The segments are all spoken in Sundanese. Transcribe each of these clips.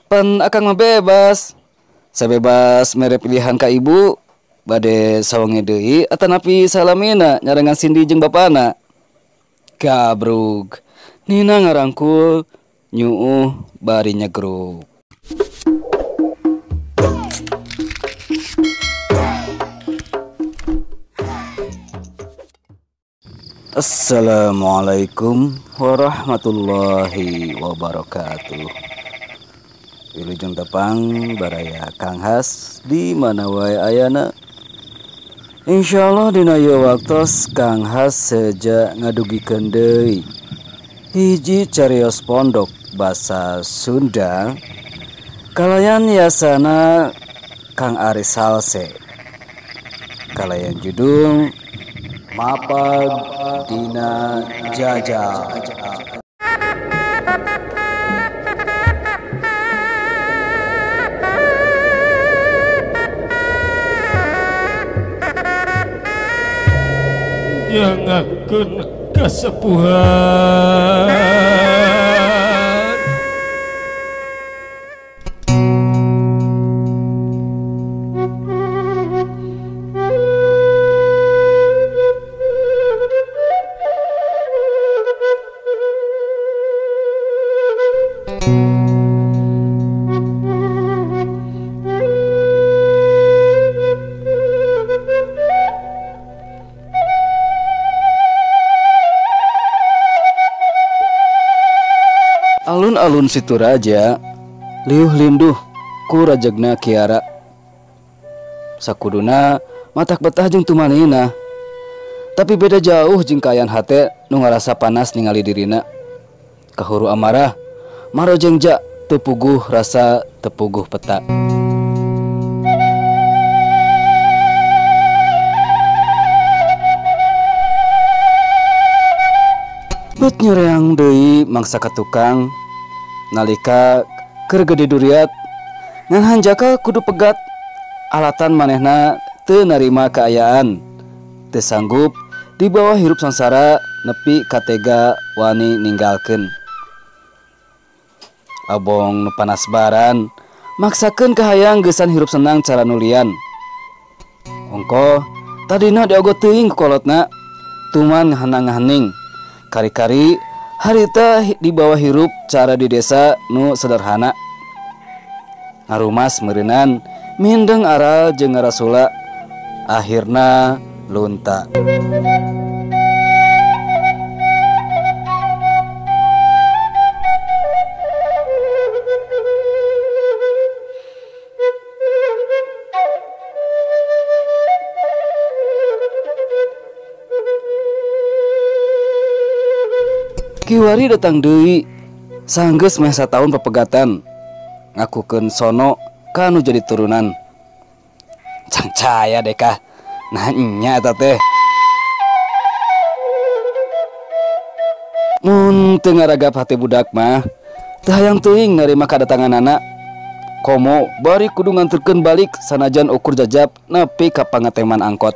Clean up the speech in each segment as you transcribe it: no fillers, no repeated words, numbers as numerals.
Pan akang mah bebas. Sabebas mere pilihan ka ibu bade sawengi deui atanapi salamina nyarengan Cindy jeung bapana. Gabrug. Nina ngarangkul nyuuh bari nyegruk. Assalamualaikum warahmatullahi wabarakatuh. Wilujeng tepang baraya Kang Has di mana wae ayana. Insyaallah dina ieu waktos Kang Has seja ngadugikeun deui hiji carios pondok basa Sunda kalayan yasana Kang Aris Salse kalayan judul Mapag Dina Jajal. Nyangakeun kasepuhan Alun-alun Situraja liuh linduh ku rajegna Kiara. Sakuduna matak betah jeung tumanina, tapi beda jauh jeung kaayaan hate nu ngarasa panas ningali dirina. Kahuru amarah marojeng ja teu puguh rasa teu puguh peta. Bet nyoreang deui mangsa ka tukang nalika keur gede duriat ngan hanjaka kudu pegat alatan manehna teu narima kaayaan teu sanggup dibawa hirup sangsara nepi katega wani ninggalkeun. Abong nu panasbaran maksakeun kahayang geusan hirup senang cara nulian. Ongkoh tadina diogot teuing ku kolotna tuman ngahanang-ngahaning kari-kari harita dibawa hirup cara di desa nu sederhana. Ngarumas meureunan mindeng aral jeung ngarasula akhirna lunta. Kiwari datang deui sanggeus meh sataun pepegatan ngakukeun sono kanu jadi turunan. Cangcaya dekah nah nya eta teh. Mun teu ngaragap hate budak mah teu hayang teuing narima kadatanganana. Komo bari kudu nganterkeun balik sanajan ukur jajap nepi ka pangateman angkot.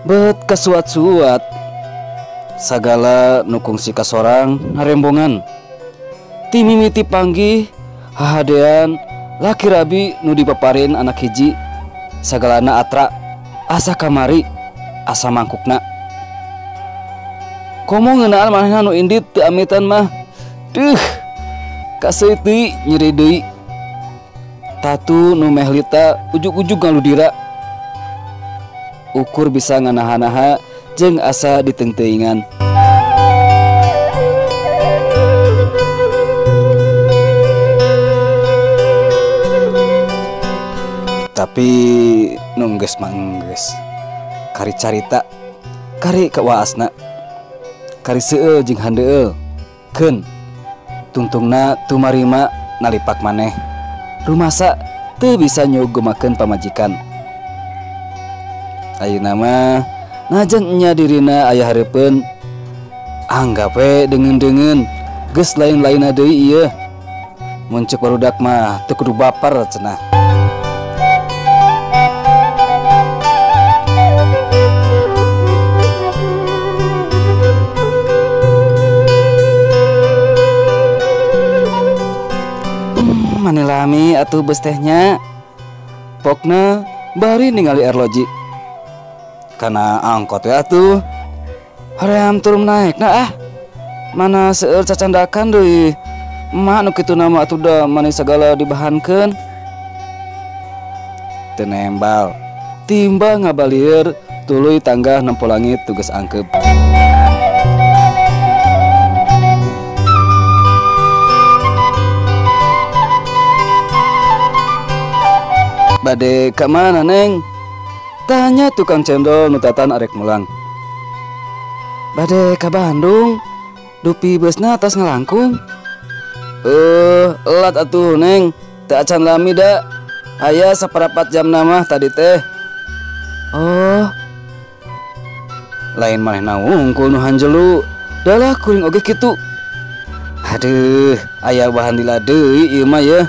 Bet kasuat-suat sagala nu kungsi kasorang narembongan. Ti mimiti panggih hahadean laki rabi nu dipaparin anak hiji sagalana atra asa kamari asa mangkukna. Komo ngeunaan manehna nu indit teu amitan mah duh kaseuit deui nyeri deui. Tatu nu meh lita ujug-ujug ngaludira. Ukur bisa nganaha-naha jeung asa ditengteuingan. Tapi nu geus mah geus. Kari carita, kari kawaasna, kari seueul jeung handeueul. Keun tungtungna tumarima nalipak maneh. Rumasa teu bisa nyugemakeun pamajikan. Ayeuna mah najan nya dirina aya hareupeun anggap we deungeun-deungeun geus lain-lainna deui ieu. Mun ceuk barudak mah teu kudu baper cenah. Mani lami atuh bus teh nya. Pokna bari ningali arloji. Kana angkot we atuh. Hoream turun naik nah ah. Mana seueur cacandakan deui. Emak nu kitu nama atuh da mani sagala dibahankeun. Teu nembal. Timbang ngabalieur tuluy tanggah nempo langit tugas angkep. Bade ka mana neng? Tanya tukang cendol nu tatan arek mulang. Bade ka Bandung, dupi busna atas ngalangkung. Elat atuh neng, teu acan lami da. Aya saparapat jam mah tadi teh. Oh. Lain manehna wungkul nu hanjelu, dalah kuring oge kitu. Aduh, aya bahan lila deui ieu mah yeuh.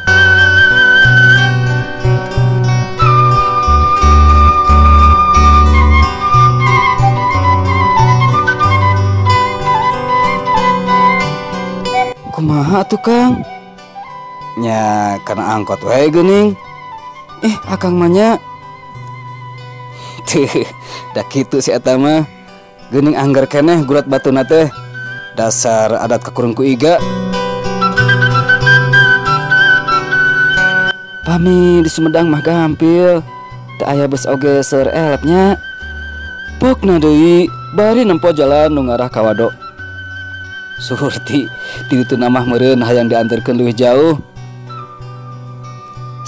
Kumaha atuh Kang? Nya kana angkot wae geuning. Akang mah nya. Teuh, da kitu si eta mah. Geuning anggar keneh gurat batuna teh. Dasar adat kakurung ku iga. Pami di Sumedang mah gampil. Teu aya bus oge seueur elep nya. Pokna deui bari nempo jalan nu ngarah ka Wado. Surti ti ditu mah meureun hayang dianterkeun leuwih jauh.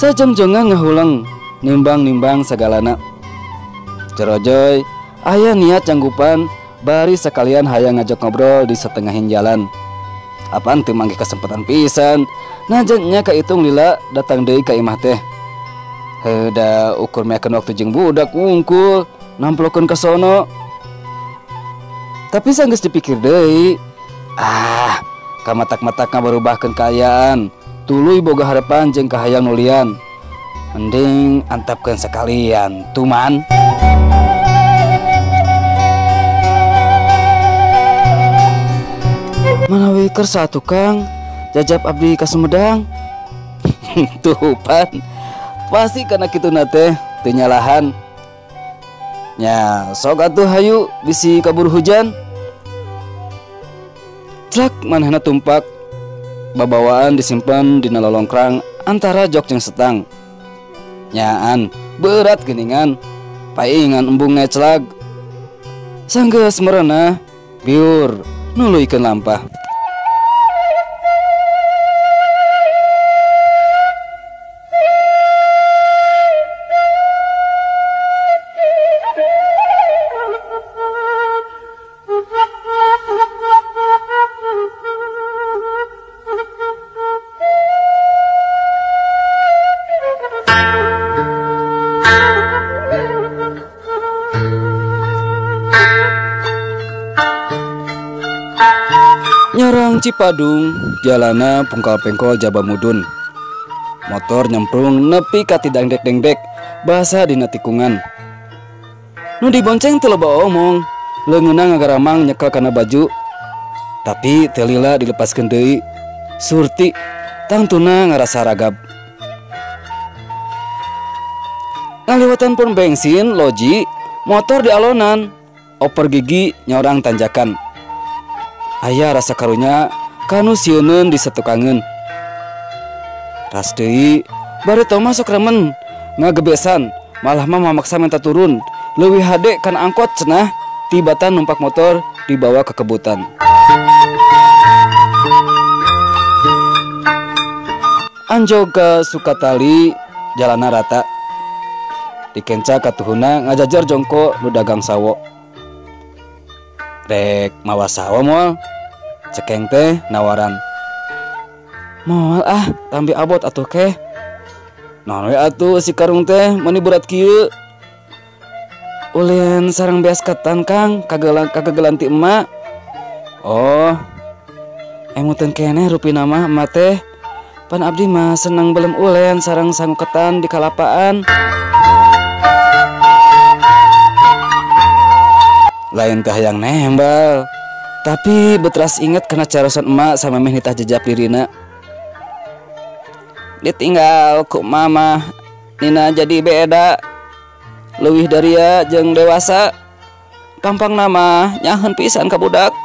Sajongjongan ngahuleng nimbang-nimbang sagalana. Corojoy aya niat canggupan bari sekalian hayang ngajak ngobrol di setengahin jalan. Apaan teu manggih kesempatan pisan. Najan nya kaitung lila datang deui ka imah teh. Heuh da ukur meakeun waktu jeung budak wungkul namplokeun ka sono. Tapi sanggeus dipikir deui, ah, kamatak-matak ngabarubahkeun kaayaan, tuluy boga harapan jeung kahayang nulian. Mending antapkeun sekalian, tuman. Manawi kersa atuh Kang, jajab abdi ka Sumedang. Tuh pan, pasti kana kituna teh teu nyalahan. Nya, sok atuh hayu bisi kabur hujan. Celak manehna tumpak, babawaan disimpan dina lolongkrang antara jok jeung setang. Nyaan berat geuningan, paingan embung ngecelag. Sanggeus merenah, biur nuluykeun lampah. Nyorang Cipadung, jalana pungkal-pengkol jaba mudun. Motor nyemprung nepi ka tidangdek-dengdek, basa dina tikungan. Nu dibonceng teu loba omong, leungeunna ngagaramang nyekel kana baju. Tapi teu lila dilepaskeun deui. Surti tangtuna ngarasa ragab. Ngaliwatan pom bensin, loji, motor di alonan, oper gigi nyorang tanjakan. Aya rasa karunya kanu sieuneun di setukangeun. Ras deui bari teu masuk remen ngagebesan, malah mah mamaksa minta turun. Leuwih hade kana angkot cenah, tibatan numpak motor dibawa ke kebutan. Anjog ka Sukatali jalana rata. Dikenca katuhuna ngajajar jongko nu dagang sawo. Rek mawa sawo moal, cekeng teh nawaran. Moal ah, tambi abot atuh keh. Naon we atuh si karung teh meuni berat kieu. Ulin sareng beas ketan Kang, kagegelan ti emak. Oh, emuteun keneh rupina mah emak teh. Pan abdi mah seneng belem ulen sareng sangu ketan di kalapaan. Lain teh hayang nembal, tapi betras inget kana carosan emak sama meh nitah jejak dirina. Ditinggal ku mama Nina jadi beda. Leuwih daria jeung dewasa. Pampang nama nyaheun pisan ka budak.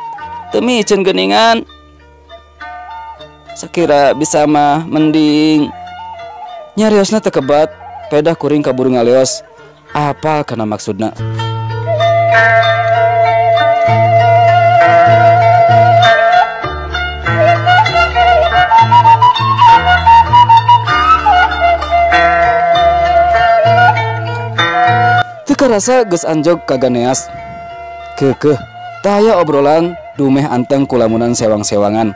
Teu miceun geuningan. Sakira bisa mah mending. Nyariosna teu kebat, pedah kuring kaburu ngaleos. Apal kana maksudna. Teu karasa geus anjog ka ganeas. Keukeuh, taya obrolan dumeh anteng kulamunan sewang-sewangan.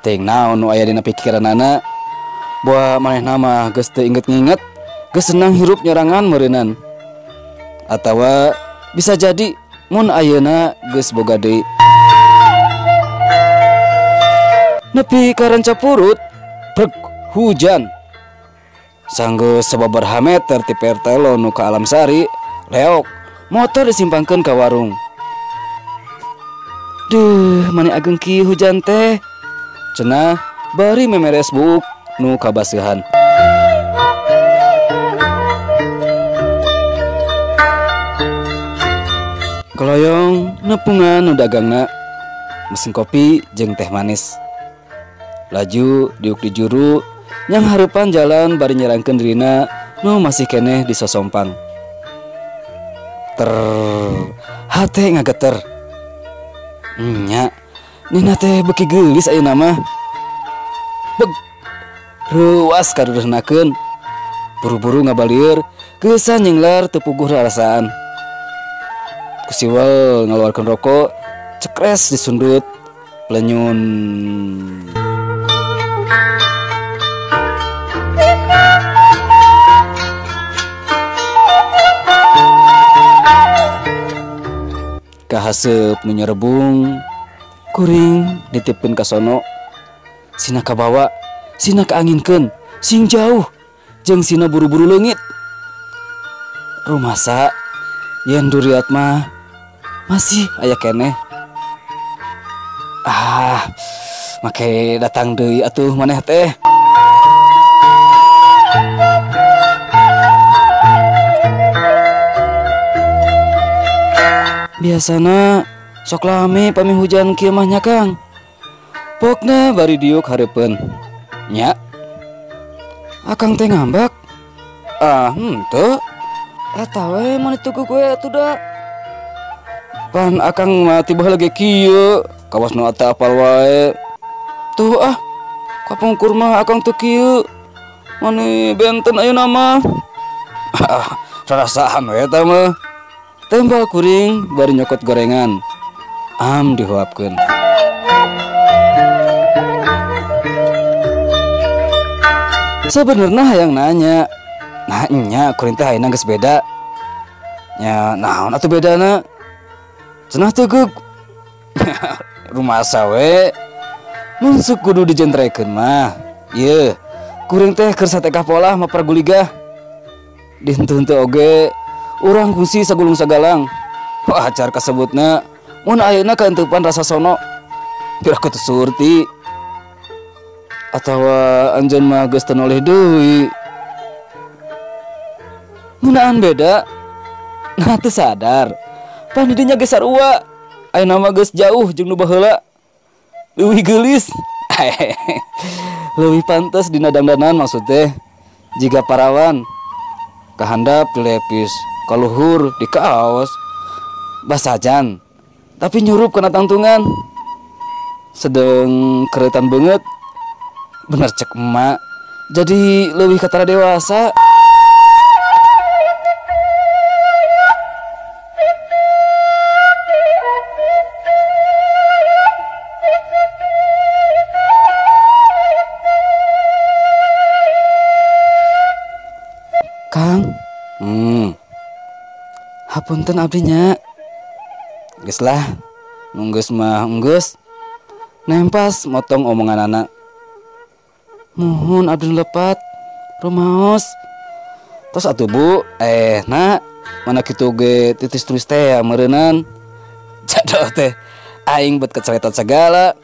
Teuing naon nu aya dina pikiranana. Boa manehna mah geus teu inget-nginget, geus senang hirup nyorangan meureunan. Atawa bisa jadi mun ayeuna geus boga deui. Nepi ka ranca purut, prek hujan. Sanggeus sababaraha meter ti Pertelo nu ka Alam Sari, leok, motor disimpangkeun ka warung. Duh, mani ageng kieu hujan teh. Cenah bari memeres buuk nu kabaseuhan. Kaloyong nepungan nu dagangna, mesin kopi jeung teh manis. Laju diuk di juru nyang hareupan jalan bari nyerangkeun dirina nu masih keneh disosompang. Ter hate ngageter. Nya, Nina teh beuki geulis ayeuna mah. Beg reuas kadudehnakeun. Buru-buru ngabalieur, geusan nyinglar teu puguh rarasaan. Kusiwel ngaluarkeun rokok, cekres disundut, pelenyun. Kahaseup nu nyerebung, kuring ditipkeun ka sono. Sina kabawa, sina kaanginkeun, sing jauh jeung sina buru-buru leungit. Rumasa yen duriat mah masih aya keneh. Ah, make datang deui atuh maneh teh. Biasana sok lame pami hujan kieu mah nya Kang. Pokna bari diuk hareupeun. Nya. Akang teh ngambek. Ah, henteu. Eta we mah ditugu gue atuh da. Pan akang mah tiba lagi kieu, kawas nu teu apal wae. Tuh ah, kapungkur mah akang teu kieu. Mani benten ayeuna mah. Ah, rarasaan we eta mah. Tembal kuring bari nyokot gorengan. Am dihuapkeun. Sebenarnya hayang nanya. Nah nya kuring teh ayeuna geus beda. Nya naon atuh bedana? Cenah teu geug. Rumasa we. Mun sok kudu dijentrekeun mah. Ieu, kuring teh keur satekah polah mapar guligah. Dihenteu-henteu oge urang kungsi sagulung sagalang. Wah, acar kasebutna mun ayeuna kaenteupan rasa sono. Piraku teu surti. Atawa anjeun mah geus teu noleh deui. Ngeunaan beda. Nah teu sadar. Pan di dinya geus sarua. Ayeuna mah geus jauh jeung nu baheula. Leuwih geulis. Leuwih pantes dina dangdanan maksud teh. Jiga parawan. Kahandap dilepis, kaluhur dikaos. Basajan. Tapi nyurup kana tangtungan. Sedeng keretan beungeut. Bener cek emak. Jadi leuwih katara dewasa. Kang, hapunten abdi nya. Geus lah, nu geus mah enggeus. Nempas motong omongan anak. Muhun abdi nu lepat, rumaos. Tos atuh bu, nak, mana kitu ge titis tulis teh ya meureunan. Jadoh teh, aing bet keceletot segala.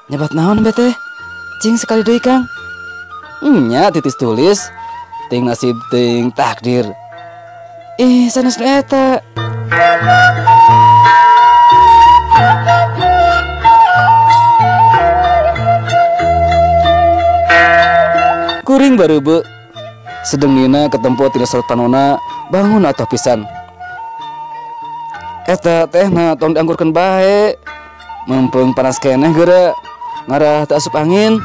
Nyebat naon be teh? Cing sekali deui Kang. Nya titis tulis ting nasib ting takdir. Ih sanes nu eta. Kuring bareube sedeng Nina ketempo tina sorot panona bangun atuh pisan. Eta tehna tong dianggurkeun bae. Mempeng panas keneh geura ngarah teu asup angin.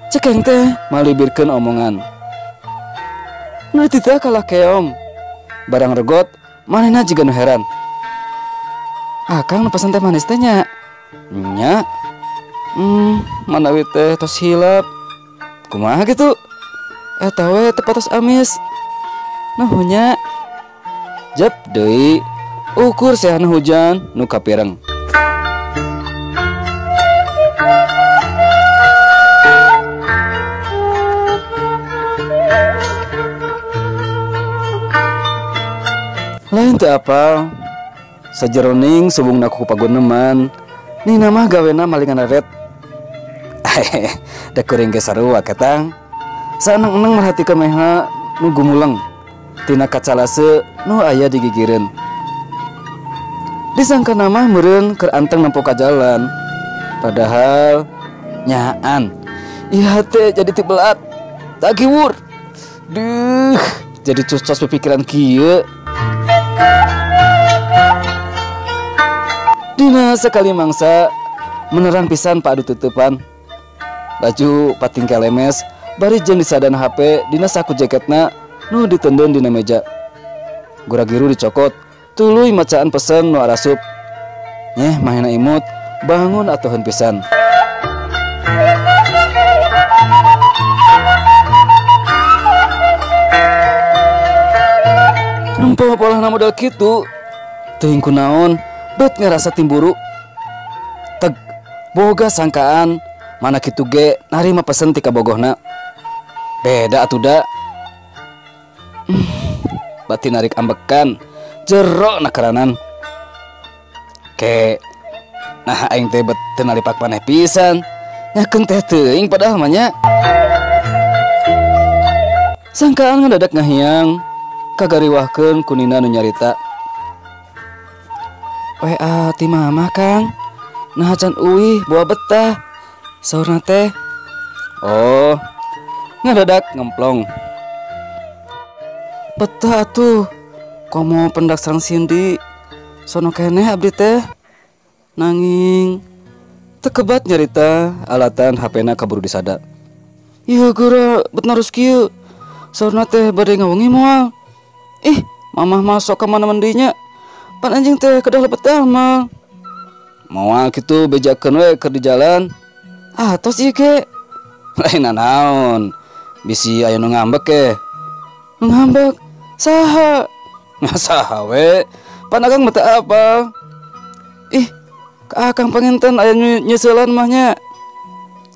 Cekeng teh malibirkeun omongan. Nu dititah kalah keong. Barang regot manehna jiga nu heran. Akang nu pesen teh manis teh nya. Nya. Manawi teh tos hilap. Kumaha kitu? Eta we teu patos amis. Nuhun nya. Jep deui ukur sehan hujan nu kapireng. Lain teu apal sajeroning subungna ku paguneman Nina mah gawena malingan reret. Da kuring ge sarua ketang. Saeneng-eneng merhatikeun mehna nu gumuleng tina kacalase nu aya di gigireun. Disangka mah meureun keur anteng nempo ka jalan. Padahal nyaan ieu teh jadi tibelat. Tagiwur. Duh, jadi cus-cus pikiran kieu. Dina sekali mangsa menerang pisan padu tutupan. Baju patingkel lemes bari jeung disadan HP dina saku jaketna nu ditendeun dina meja. Gura-giru dicokot tuluy macaan pesen nu arasup. Nyeh mahena imut bangun atuheun pisan. Nempo polahna model kitu teuing kunaon bet ngerasa timburu. Teg boga sangkaan mana kitu ge narima pesen ti kabogohna. Beda atuh da. Batin narik ambekan jero nakaranan. Ke nah aing teh bet teu nalipak maneh pisan. Nyakeun teh teuing padahal mah nya. Sangkaan ngadadak ngahiang kagariwahkeun ku Nina nu nyarita. WA ti mama Kang. Nah can uih bawa betah. Saurna teh. Oh, ngadadak ngemplong. Betah atuh. Komo pendak sareng Cindy. Sono keneh abdi teh. Nanging teu kebat nyarita alatan HP-na kaburu disada. Ieu geura bet narus kieu. Saurna teh bade ngawengi moal. Ih, mamah masuk ka mana mandinya. Pan anjing teh kedah lebet mah. Moal kitu bejakeun we keur di jalan. Ah, tos ieu ge. Lain naon. Bisi aya nu ngambek ke. Nu ngambek saha? Saha we? Pan akang mah teu apal. Ih, ka akang panginten aya nyeuselan mah nya.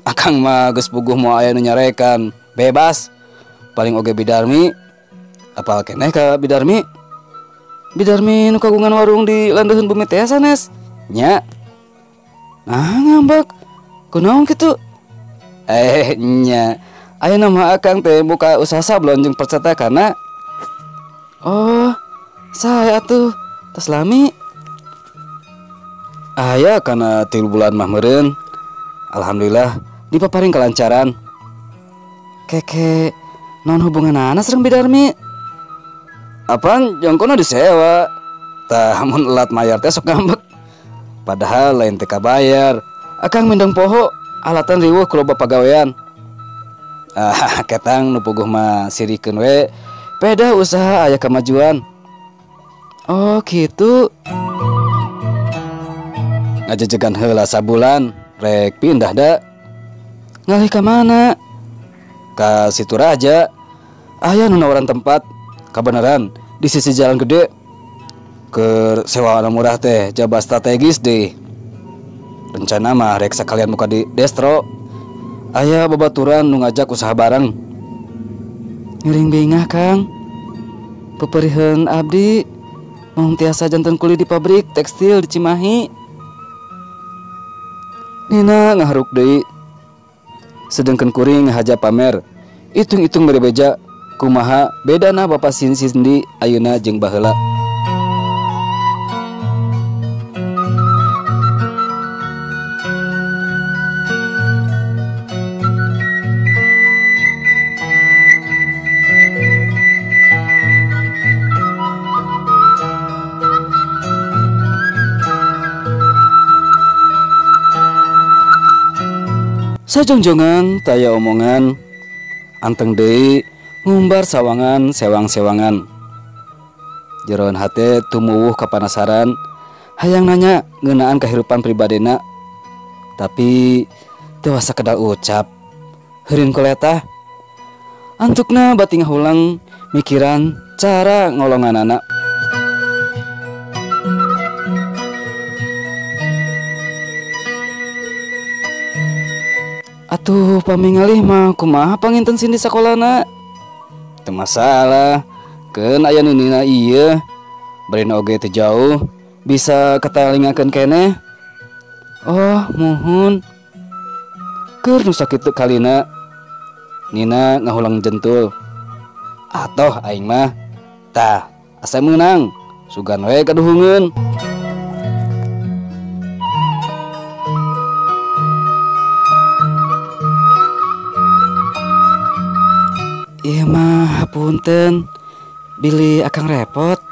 Akang mah geus puguh moal aya nu nyarekan. Bebas. Paling oge Bidarmi. Apal keneh ka Bidarmi? Bidarmi nu kagungan warung di landeuheun bumi teh sanes. Nya. Nah ngambek. Kunaon kitu? Nya. Ayeuna mah akang teh buka usaha sablon jeung percetakanna. Oh, saya atuh tos lami. Aya kana 3 bulan mah meureun. Alhamdulillah dipaparing kelancaran. Keke naon hubunganana sareng Bidarmi? Apaan jongkona disewa. Tah mun elat mayar teh sok ngambek. Padahal lain teh kabayar. Akang mindeng poho alatan riweuh ku loba pagawean. Ah, ketang nu puguh mah sirikeun we. Peda usaha aya kemajuan. Oh, gitu. Ngajejegan heula sabulan, rek pindah da. Ngalih ka mana? Ka Situ Raja. Aya nu nawaran tempat kabeneran di sisi jalan gede. Keur sewaan murah teh jaba strategis deh. Rencana mah rek sakalian muka di destro. Aya babaturan nu ngajak usaha bareng. Ngiring bingah Kang. Peperiheun abdi mong tiasa janten kuli di pabrik tekstil di Cimahi. Nina ngaharuk deui. Sedengkeun kuring ngahaja pamer. Itung-itung mere beja kumaha bedana Bapak Cindy ayeuna jeung baheula. Sajongjongan taya omongan anteng deui ngumbar sawangan sewang-sewangan. Jeroan hate tumuwuh kapanasaran hayang nanya ngeunaan kahirupan pribadina, tapi teu wasa kedal ucap. Heureun koletah antukna bati ngahulang mikiran cara ngolonganana. Atuh pamingalih mah kumaha panginten Cindy sakolana? Teu masalah, keun aya ninina ieu. Barina oge teu jauh, bisa katalingakeun keneh. Oh, muhun. Keur nu sakitu kalina Nina ngahulang jentul. Atoh aing mah. Tah, asa meunang. Sugan we kaduhungeun. Ieu mah hapunten, bilih akang repot.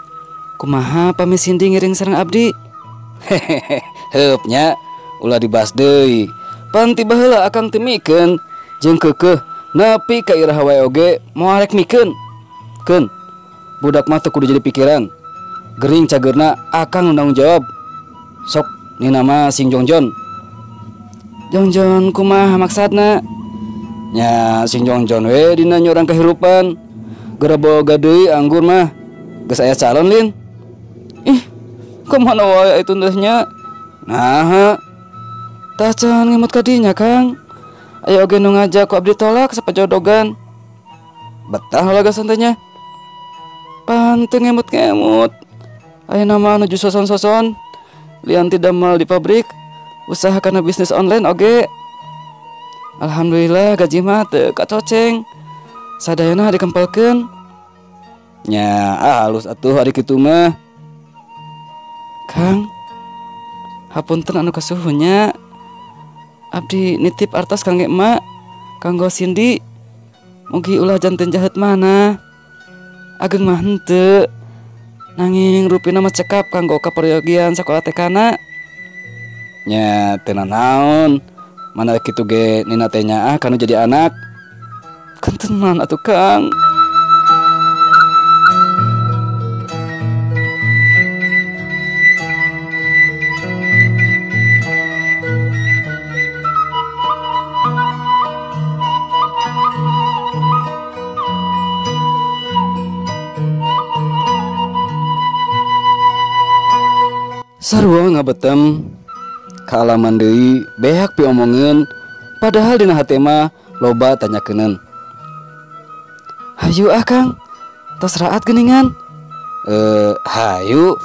Kumaha pami Cindy ngiring sareng abdi? Hehehe, heup nya, ulah dibahas deui. Pan ti baheula akang teu mikeun jeung keukeuh nepi ka iraha wae oge moal rek mikeun. Keun, budak mah teu kudu jadi pikiran. Gering cageurna akang nu tanggung jawab. Sok nina mah sing jongjon. Jongjon kumaha maksadna? Nya sing jongjon we dina nyorang kehirupan. Geura boga deui anggur mah. Geus aya calon lin. Ih, kumaha wae itu teh nya? Naha. Tah can ngemut ka dinya, Kang. Aya oge nu ngajak ku abdi tolak sapajodogan. Betah lagasan teh nya. Pan teu ngemut-ngemut. Ayeuna mah nuju soson-soson. Lian ti damel di pabrik, usaha kana bisnis online oge. Alhamdulillah gaji mah teu kacoceng. Sadayana dikempelkeun. Nya halus atuh ari kitu mah. Kang, hapunten anu kasuhunnya. Abdi nitip artos kangge emak, kanggo Cindy. Mugi ulah janten jahat mana. Ageng mah henteu. Nanging rupina mah cekap kanggo kaperyogian sakola TK-na. Nya teu nanaon. Mana kitu ge nina teh nyaah kanu jadi anak. Kentenan atuh Kang. Sarua ngabetem kaalaman deui beak piomongeun padahal dina hate mah loba tanyakeunun. Hayu ah Kang, tos raat geuningan. Hayu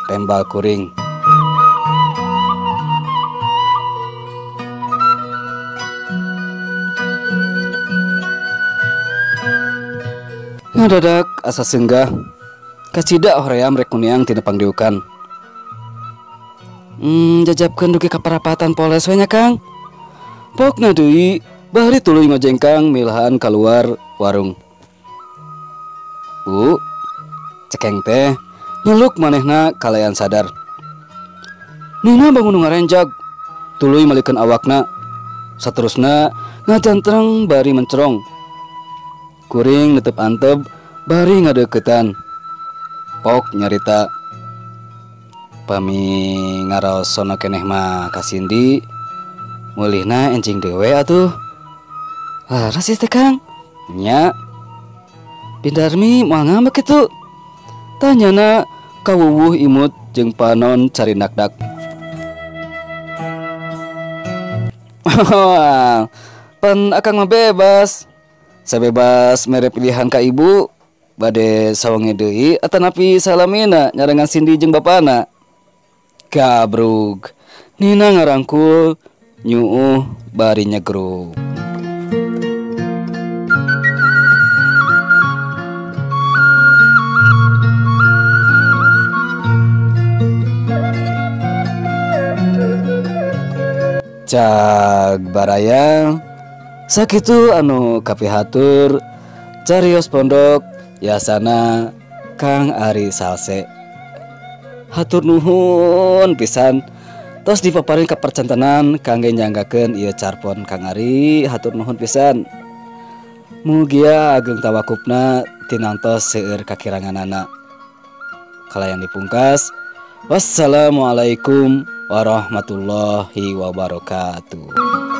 tembal kuring. Ngadadak asa senggah kacida hoream rek kuniang tina pangdiukan. Jajabkeun dugi ka parapatan poles we nya Kang. Pokna deui bari tuluy ngojengkang milahan kaluar warung. Bu, cekeng teh nyeluk manehna kalayan sadar. Nina bangun ngarenjag, tuluy malikeun awakna. Saterusna ngajantreng bari mencerong. Kuring netep antep bari ngadeuketan. Pok nyarita pami ngaraosona keneh mah ka Cindy meulihna enjing dewe atuh. Laras teh Kang. Nya. Bindarmi moal ngambek kitu. Tanyana kawuwuh imut jeung panon cari nakdak. Pan akang mah bebas. Sabebas mere pilihan ka ibu bade sawange deui atanapi salamina nyarengan Cindy jeung bapana. Gabrug. Nina ngarangkul nyuuh bari nyegrug. Cag baraya, sakitu anu kapihatur carios pondok yasana Kang Ari Salse. Hatur nuhun pisan tos dipaparin kapercantenan kangge nyanggakeun ieu carpon. Kang Ari, hatur nuhun pisan. Mugia ageng tawakupna tinantos seueur kakiranganana. Kalayan dipungkas, wassalamualaikum warahmatullahi wabarakatuh.